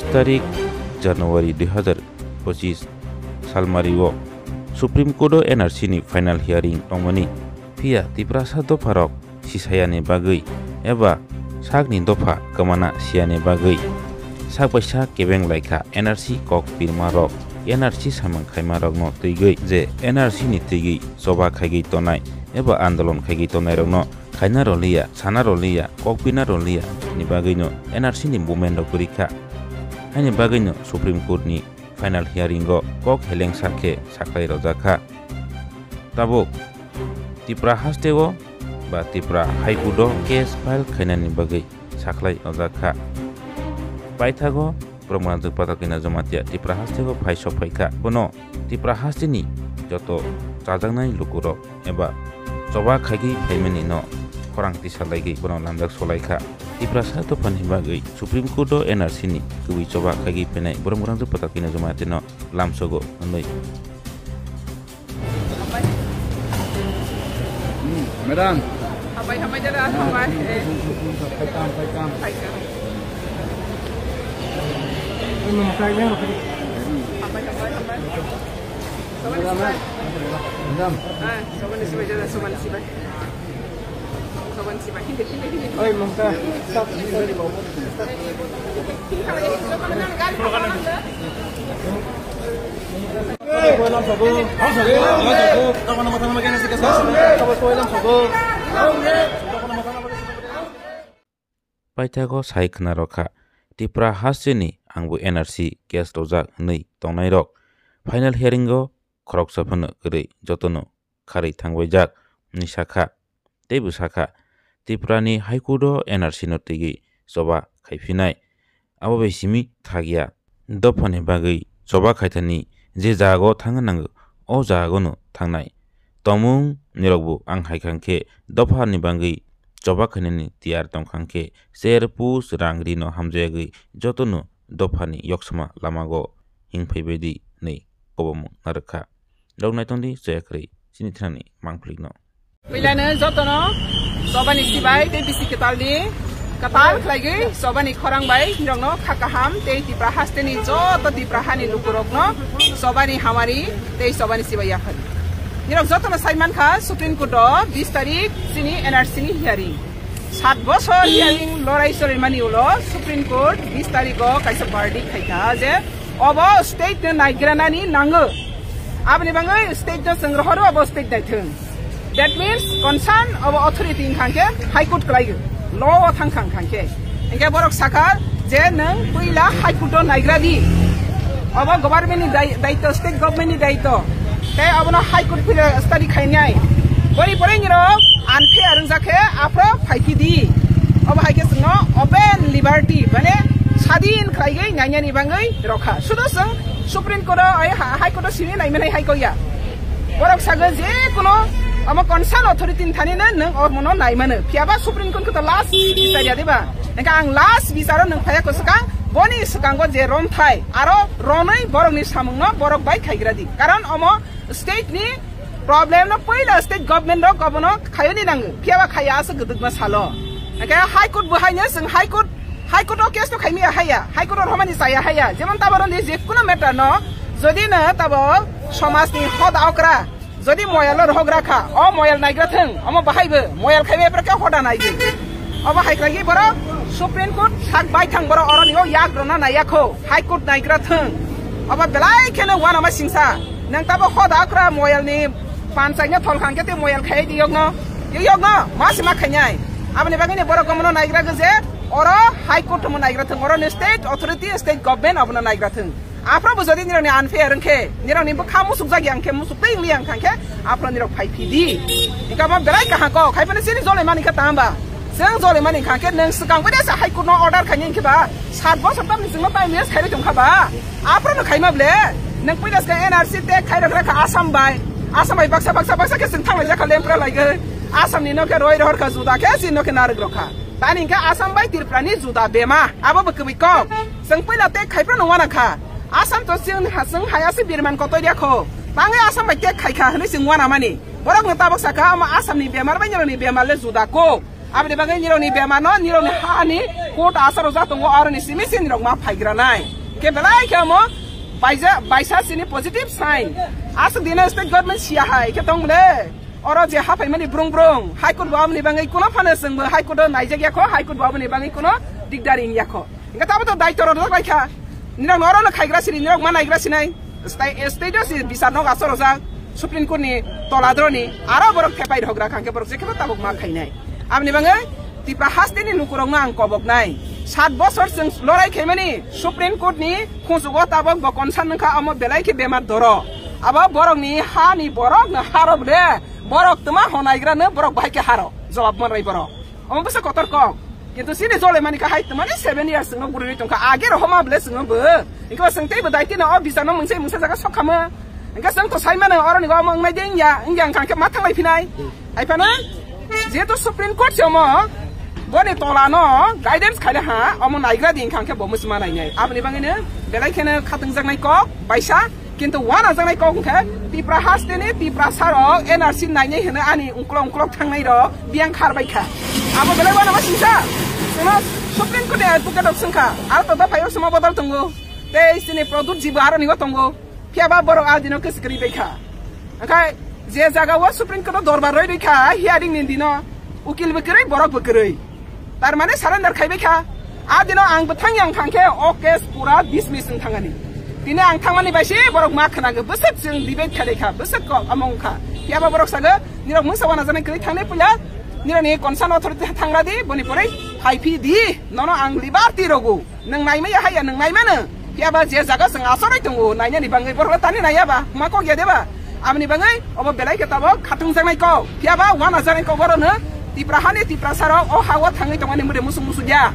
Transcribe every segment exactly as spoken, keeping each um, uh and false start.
Tarik January dui hazar pochis salmari o Supreme Court o N R C ni final hearing tongmani. Phiya Tiprasa dopharok sisayani bagwi eba sakni dopha kwmana siyani bagwi sak bai sak kebeng laikha N R C kok pirmarok, N R C samung khaimarokno twigwi je N R C ni twigwi choba khaigwi tonai eba andolon khaigwi tonairokno khaina rwliya, sana rwliya, kok pina rwliya ni bagwino N R C ni movement rok kwrwi kha. Haini bagwino Supreme Court ni final hearing o kok helengsa khe saklai rwjak kha. Tabuk Tipra haste o ba Tipra High Court o case file khainani bagwi saklai rwjak kha. Paithago Borok Mrangjwk Patal Kanya Jamatia Tipra haste o phai sok phai kha. Bono Tipra haste ni joto chajaknai lukurok eba choba khaigwi phaimani no khorang tisa laigwi bono lamjak solai kha. Tiprasa dophani bagwi Supreme Court o N R C ni kwbwi choba khaigwi phainai Borok Mrangjwk Patal Kanya Jamatia no lamsogo hwnwi. Madam. Hambai, hambai, dada, hambai. Eh. Phaikam, phaikam. Phaikam. Hambai, hambai, hambai. Sobani sibai. Madam. Ah, sobani sibai, dada, sobani sibai. Sobani sibai. Hindi, hindi, hindi. Oi, Mamta. Stop. Paithago sai khna rokha, Tipra hasteni angbo N R C case rojak hwnwi tongnairok final hearing o khoroksa phano kwrwi jotono kharwi thangbaijak hwnwi sakha. Teibo sakha, Tripura ni High Court o N R C no twigwi choba khaiphinai. Abo bai simi thakya. Dophani bagwi choba khaithani je jaga o thangna nango, o jaga o no thangnai. Tongmung nirok bo ang hai khang khe dophani bagwi choba khainani tiyar tong khang khe ser pus rang ri no hamjayagwi jotono dophani yoksama lama go hing phaibai di hwnwi kobomung narwkha. Rok naitong di chaya kwrwi chini thanani mangplik no. Puilano jotono chobani sibai tei bisi kwtal di kwtal khlaigwi chobani khorang bai nirokno kha kaham tei Tipra hasteni joto Tipra hani lukurokno chobani hamari tei chobani sibai yaphari. Nirok jotono sai mankha Supreme Court o bis tarik chini N R C ni hearing. Sat bosor hearing lorai sorai mani ulo Supreme Court bis tarik o kaisa verdict khaikha je obo state no naigranani nango. Aboni bagwi state no chwng rohoro obo state naithung. That means concern obo authority wngkha khe High Court kwlaigo, law o thangkha wngkha khe. Hingke borok sakha je nwng puila High Court o naigra di. Obo government ni dai-, daitto, state government ni daitto. Tei obono High Court phira study khainai. Boni pore nirok unfair wngjakhe aphro phaikhe di. Obo hai khe chwngno open liberty, mane sadin khlaigwi nainani bagwi rokha. Sudo chwng Supreme Court o, ai, ha-, High Court o simi naimanai hai koya. Borok sago je kuno omo concern authority ni thani no nwng omono naimano. Phiyaba Supreme Court khe to last bichar ya diba? Hingke ang last bicharo nwng phaya ko swkang, boni swkango je romthai, aro ronwi borokni samungno borok bai khaigra di. Karon omo state ni problem no puila state government rok obono khayoni nango. Phiyaba khaya aswk gwdwkma salo. Hingke High Court bo haino chwng High Court, High Court o case no khaimiya haya, High Court o romani chaya haya. Jemon taboro ni je kuno matter no, jodi no tabo somaj ni hoda okra, jodi moyal no rohok rakha, o moyal naigra thung, omo bahai bo moyal khaibe epre khe hoda naigwi. Obo hai khlai borok Supreme Court sak bai thang borok oroni o yak rona naiya kho, High Court naigra thung. Obo belai kheno wanama singsa. Nang tabo hoda okra moyal ni panchai no thol khang khe te moyal khai di yokno. Yo yokno, ma se ma khainai. Aboni bagwi ni borok omono naigra gwi je oro High Court omo naigra thung, oro ni state authority, state government obono naigra thung. Aphro bo jodi nirokni unfair wngkhe, nirokni bwkha musuk jagya wngkhe, musuk tei wngya wngkha khe, aphro nirok phai phi di. Hingke abo belai kaham kok, hai phano chini jolai mani khe tamo ba? Chwng jolai mani kha khe, nwng swkang bai se High Court no order khaini hingke ba, sat bosor tamni chwngno time waste khairwi tongkha ba? Aphro no khaima ble, nwng puila swkang N R C tei khairok rakha Assam bai, Assam bai baksa, baksa, baksa khe chwng thanglaijak kha lempra laigwi. Assam ni no khe roi rohor kha juda khe, chini no khe narwk rok kha. Tani hingke Assam bai Tripura ni juda bema, abo bo kwbwi kok. Chwng puila tei khai phano wana kha. Assam to chwng ha-, chwng haya se birman kotoi ya kho. Tangwi Assam bai tei khai kha hwnwi chwng wana mani. Borok no tabok sakha, omo Assam ni bemar bai nirok ni bemar le juda kok. Aboni bagwi nirok ni bemar no, nirok ni ha ni court asaro ja tongo, aro ni simi se nirok ma phaigra nai. Ke belai khe omo baisa, baisa sini positive sign. Aswk dino state government siya hai khe tong mole. Oro je haphaimani brung brung, High Court bo aboni bagwi kuno phano chwngbo High Court o naijak yakho, High Court bo aboni bagwi kuno digdari wng yakho. Hingke tamo to daityo rok rok lai kha. Nirok no oro no khaigra sini, nirok ma naigra sinai. State, state o si bisar nok asor ojak, Supreme Court ni tola droni, aro borok thepai rok rak hangke borok jekhebo tabuk ma khainai. Aboni bagwi Tipra hasteni lukurokno ang koboknai. Sat bosor chwng lorai khaimani Supreme Court ni khunjugo tabok bo concern wngkha omo belai khe bemar doro. Abo borokni hani borokno haro bole, borok twma honaigrano borok bahai khe haro. Jawab manrai borok. Omo bwsa kotor kok. Kintu chini jole mani kha hai twmani seven years chwngno gurui tongkha. Age rohoma bole chwngno bo. Hingke bo chwng teibo daitino o bisarno mungsa mungsa jaga sok khamo. Hingke chwng to sai mano oroni go omo wngnai de wngya, wngya wngkha hingke ma thanglai phinai. Hai phano, jehetu Supreme Court se omo, boni tola no guidance khaile ha, omo naigra di wngkha hingke bo muchima nainai. Aboni bagwi no belai kheno khatungjaknai kok, baisa, kintu wana jaknai kok wngkha, Tipra hasteni, Tipra sarok, N R C nainai hino ani ungklok ungklok thangnai rok, biyang khar bai kha. Abo belai wana ma singsa, chwngno Supreme Court ni advocate rok swngkha, aro to dopha yo suma bodol tongo, tei chini Pradyut ji bo aro nigo tongo. Phiya ba borok a dino kwchwk kwrwi bai kha. Hwnkhe je jaga o Supreme Court o dorbar rwi rwi kha, hearing ni dino ukil bo kwrwi, borok bo kwrwi. Tar mane surrender khai bai kha. A dino ang bo thang yang thang khe o case pura dismiss wng thangani. Tini ang thangmani bai se borok ma khwnago, bwswk chwng debate khlai kha, bwswk kok among kha. Phiya ba borok sago, "Nirok mungsa wana jani kwrwi thangnai puila, nirok ni concern authority thangra di, boni pore phai phi di, nono ang liberty rogo." Nwng naimaya haya, nwng naimano. Phiya ba je jaga chwng achorwi tongo, nainani bagwi borok tani naiya ba, ma kok ya de ba? Aboni bagwi obo belai khe tabok khatungjaknai kok. Phiya ba wanajaknai kok oro no Tipra hani Tiprasa rok o ha o thangwi tongmani mure musuk musuk ya.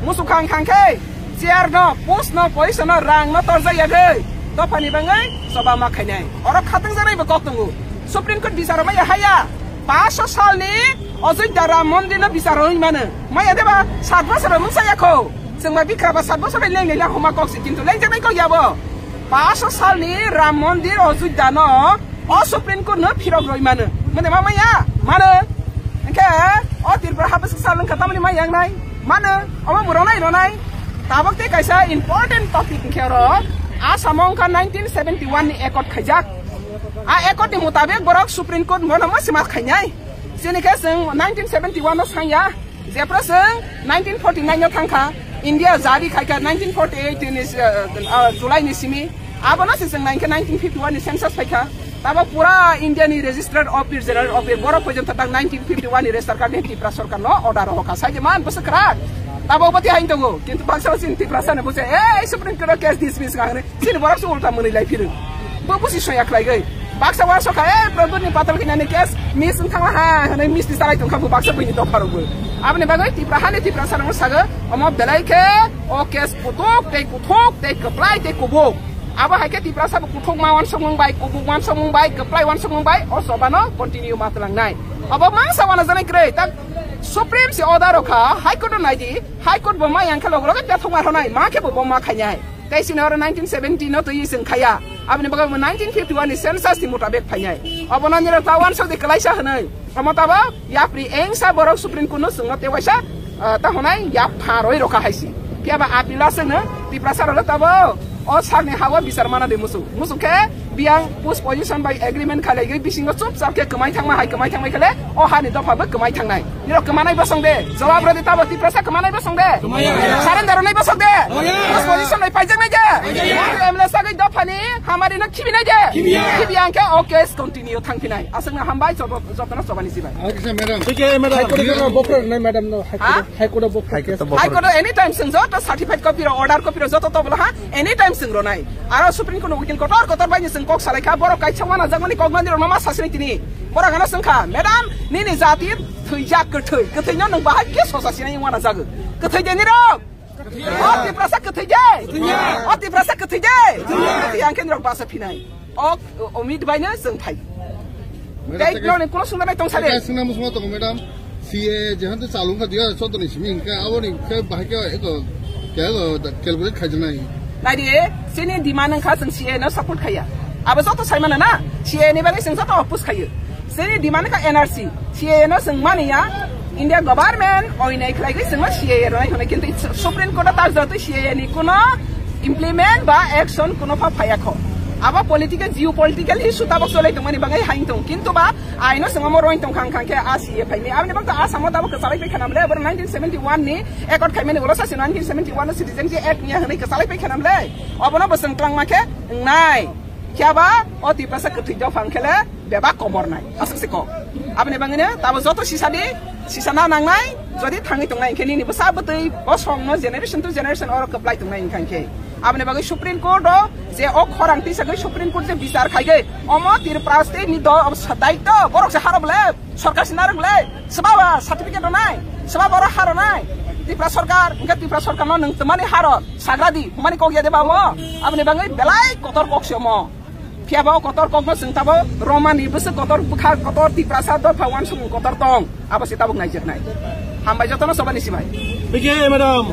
Musuk khang khang khe chair no, post no, position no, rang no torjak ya de. Dophani bagwi choba ma khainai. Oro khatungjaknai bo kok tongo. Supreme Court bichar maya haya. Paanch sal ni Ojodhya Ram Mondir no bichar rwi mano. Maya de ba sat bosor mungsa ya kho. Chwng bai bikra ba sat bosor bai leng leng homa kok se, kintu lengjaknai kok ya bo. Paanch sal ni Ram Mondir Ojodhya no o Supreme Court no phirok rwi mano. Mane ma maya? Mano. Hwnkhe o Tripura ha bwswk sal wngkha tamoni ma yang nai? Mano. Omo bo ronai ronai. Tabok tei kaisa important topic hwnkhe oro Assam o wngkha nineteen seventy one ni accord khaijak. A accord ni mutabik borok Supreme Court bono ma sima khainai. Chini khe chwng nineteen seventy one no sangya. Jephru chwng nineteen forty nine no thangkha, India jari khaikha nineteen forty eight ni, uh, uh, July ni simi. Abono se chwng nainkhe nineteen fifty one ni census phaikha. Tabo pura India ni registered office, general office, borok porjonto tak nineteen fifty one ni register card ni Tripura sorkar no order rohorkha. Sai je man bwswk kwrak. Tabo bwtwi hain tongo, kintu baksa chini Tiprasa no buje, "Eh, Supreme Court o case dismiss," hwnwi. Chini borok se ulta mwnwi lai phirwi. Bo busi soya khlaigwi. Baksa wa sokha, "Eh, Pradyut ni patal kina ni case miss wng thangla ha," hwnwi misti salai tongkha bo baksa buini dopha rokbo. Aboni bagwi Tipra hani Tiprasa rokno sago, omo belai khe o case kutuk tei kuthuk tei kwplai tei kubuk. Abo hai khe Tiprasa bo kuthuk ma wansukmung bai, kubuk wansukmung bai, kwplai wansukmung bai, o choba no continue ma twlangnai. Obo mangsa wana janai kwrwi, tak Supreme se order rokha, High Court no naidi, High Court bo ma yang khe logo logo tethok ma rwnai, ma khe bo bo ma khainai. Tei chini oro nineteen seventy no twi chwng khaya. Aboni bagwi bo nineteen fifty one ni census ni mutabik phainai. Obono nirok ta wansok di kwlaisa hwnwi. Omo tabo yapri engsa borok Supreme Court no chwngno tewaisa, ah, ta hwnai yapha roi rokha haisi. Phiya ba appeal aswkno Tiprasa rok tabo o sakni hawa bichar mana de musu. Musu khe biyang post position bai agreement khalai gwi bisingo chupchap khe kwmai thangma hai kwmai thangmai khele o hani dopha bo kwmai thangnai. Nirok kwmanai bosong de, jawab rwdi tabo Tiprasa kwmanai bosong de. Kwmaya. Surrender rwnai bosong de. Kwmaya. Post position bai paijaknai de. Kwmaya. M L A sagwi dophani hamari no khibinai de. Khibinai. Khibiya hwnkhe o case continue thangphinai. Aswkno hambai joto, jotono chobani sibai. Oke, sir, madam. Thik hai, madam. High Court no bopra nai, madam, no, High Court, ha? High Court bopra. High Court case. Bopra. High Court anytime chwng joto certified copy ro, order copy ro joto tobla ha, anytime chwng ronai. Aro Supreme Court no ukil kotor kotor bai chwng kok salai kha, borok kaisa wana jakmani kok nani rok no ma sasini tini. Borok ano swngkha, "Madam, nini jati thwijak kwthwi. Kwthwino nwng bahai khe sosa sinai wngmana jago. Kwthwi de nirok? O Tiprasa kwthwi de? O Tiprasa kwthwi de?" Kwthwi ang khe nirok basa phinai. O, o mit bai no chwng phai. Madam, tei tei noni kuno sungna bai tong sale. Tei sungna musma tongo, madam. C A A jehan to chalung kha dui hajar chaudo ni simi hingke aboni khe bahai khe eko, khe eko calculate khaijaknai. Naidi, chini demand wngkha chwng C A A no support khaiya. Abo joto saimano na, C A A ni bagwi chwng joto oppose khaio. Chini demand wngkha N R C, C A A no chwng maniya, India government oinai khlaigwi chwngno C A A rwnai hwnwi, kintu Supreme Court o ta joto C A A ni kuno Implement ba action kuno pha phaya kho. Abo political, geopolitical issue tabok cholai tongmani bagwi hain tong. Kintu ba aino sengamo roin tong khang khang khe a C A phaini. Aboni bagwi Assam o tabok kwchalai pai khanam le. Abo nineteen seventy-one ni accord khaimani ulo sasi nineteen seventy-one o Citizenship Act ni hwnwi kwchalai pai khanam le. Obono bo chwng twlangma khe wngnai. Khe ba o Tiprasa kwthwi dophang khe le bebak kobornai. Aswk se kok. Aboni bagwino tabo joto sisadi, sisana nangnai, jodi thangwi tongnai hinkhe nini bwsa bwtwi bosongno generation to generation oro kwplai tongnai hinkha hinkhe. Aboni bagwi Supreme Court o je o khorang tisagwi Supreme Court je bichar khaigwi, omo Tripura state ni do, omo sa-, daityo, borok se haro bole, sorkar se narwk bole, swbaba certificate rwnai, swbaba oro haro nai. Tripura sorkar, hinkhe Tripura sorkar no nwng twmani haro, sagra di, humani kok ya de ba omo. Aboni bagwi belai kotor kok se omo. Phiya ba o kotor kokno chwng tabo romani bwswk kotor bwkha kotor Tiprasa dopha uansukmung kotor tong. Abo se tabuk naijaknai. Hambai jotono sobani sibai. B K madam.